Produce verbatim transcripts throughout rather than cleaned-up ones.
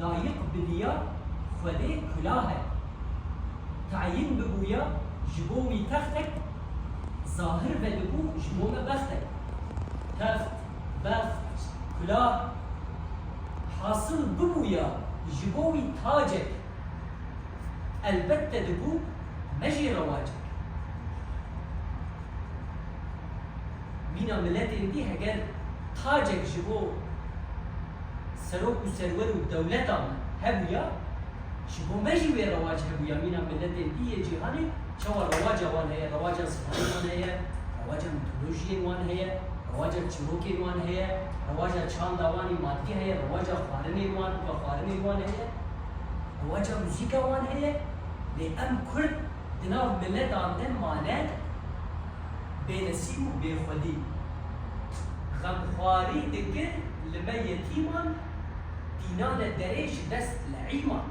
Layiq biliya Xwedê kulah e. Tayîn bibûya ji bo wî textek, zahir vedibû ji bo me bextek. Text, bext, kulah, hasil bibûya ji bo wî tacek, elbette dibû me jî rewacek. Mîna miletên dî heger tacek ji bo serok û serwer û dewleta me hebûya, ji bo me jî wê rewac hebûya. Mîna miletên dî yê cîhanê çawa rewaca wan heye, rewaca zimanê wan heye, rewaca mitolojiyên wan heye, rewaca çîrokên wan heye, rewaca çanda wan ê madî heye, rewaca xwarinên wan û vexwarinên wan heye, rewaca muzîka wan heye. Lê em Kurd di nav miletan de mane bênesîb û bêxwedî. Xemxwarî dikir li me yetîman, tînane derê ji dest leîman.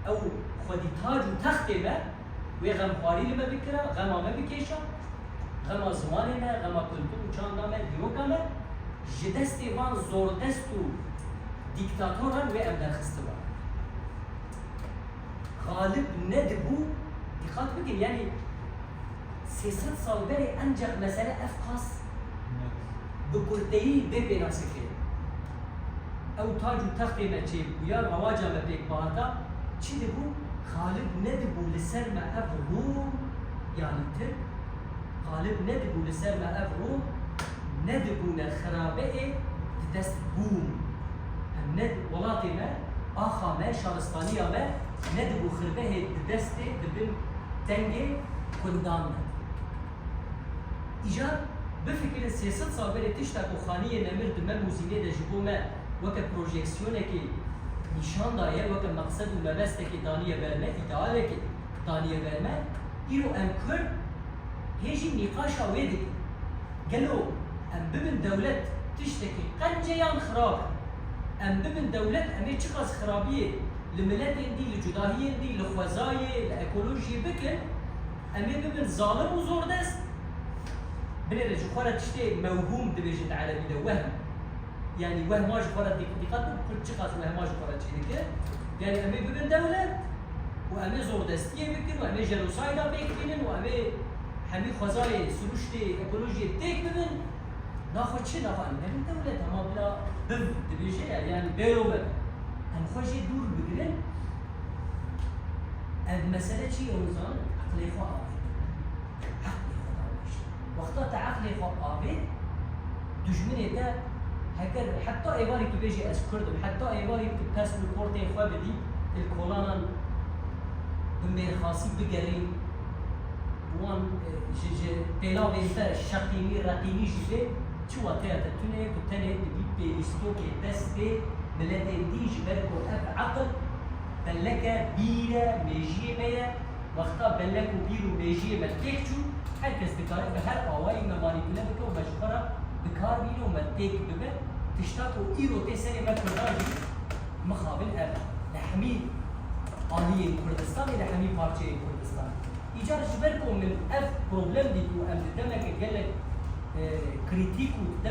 Ew xwedî tac û textê me, wê xemxwarî li me bikira, xema me bikêşa, xema zimanê me, xema kultur û çanda me, dîroka me, ji destê van zordest û dîktatoran wê em derxistiba. Xalib nedibû, dîqat bikin, yanî sê sed sal berê enceq mesele ev qas bi kurteyî bê pênasekirin. Ew tac û textê me çêbûya, rewaca me pêk bihata, çi dibû? Xalib nedibû li ser me ev Rûm, yanî Tirk, xalib nedibû li ser me ev Rûm, nedibûne xirabeyê di dest Bûm. Em ne, welatê me, axa me, şaristaniya me nedibû xirbehê di destê, di bin dengê kundan me. Îcar bifikirin, sê sed sal berê tişta ku Xaniyê Nemir di me Mûzînê de ji bo me weke projeksiyonekê nîşan daye, weke meqsed û mebestekê daniye ber me, îdealekê daniye ber me, îro em Kurd hê jî nîqaşa wê dikin. Gelo em bibin dewlet tiştekî qenc e yan xirab e? Em bibin dewlet, em ê çiqas xirabiyê li miletên dî, li cudahiyên dî, li xwezayê, li ekolojiyê bikin, em ê bibin zalim û zordest. Binêre ji xwe re tiştê mewhûm dibêjin di erebî de, wehm. Yanî wehma ji xwe re dî-, dîqat bike, Kurd çiqas wehma ji xwe re çêdike. Yanî em ê bibin dewlet û em ê zordestiyê bikin û em ê jenosayda pêk bînin û em ê hemî xwezayê, siruştê, ekolojiyê têk bibin. Naxwe çi? Naxwe em nebin dewlet, hema bila biv dibêje ya, yanî bêro me. Em xwe jê dûr bigirin. Ev mesele çi ye hûn zanin? Eqlê xwe avêt. Eqlê xwe daweşt. Wexta te eqlê xwe avêt, dijminê te heger heta êvarî tu bêjî ez Kurd im, heta êvarî tu pes û qortê xwe bidî, li kolanan bi mêrxasî bigerî, wan, e, ji, ji pêlavên te şeqînî, reqînî jî bê, çi wateya te tune ye ku tenê dibî pêlîstokê destê miletên dî, ji ber ku ev eqil belleke bîr e, mêjiyê me ye. Wexta bellek û bîr û mêjiyê me têk çû, her kes dikare bi her awayî me manîpule bike û me ji xwe re bi kar bîne û me têk bibe. Tişta ku îro tê serê me Kurdan jî mixabin ev e. Li hemî aliyên Kurdistanê, li hemî parçeyên Kurdistanê. Îcar ji ber ku min ev problem dît û em di demeke gelek, e, krîtîk û di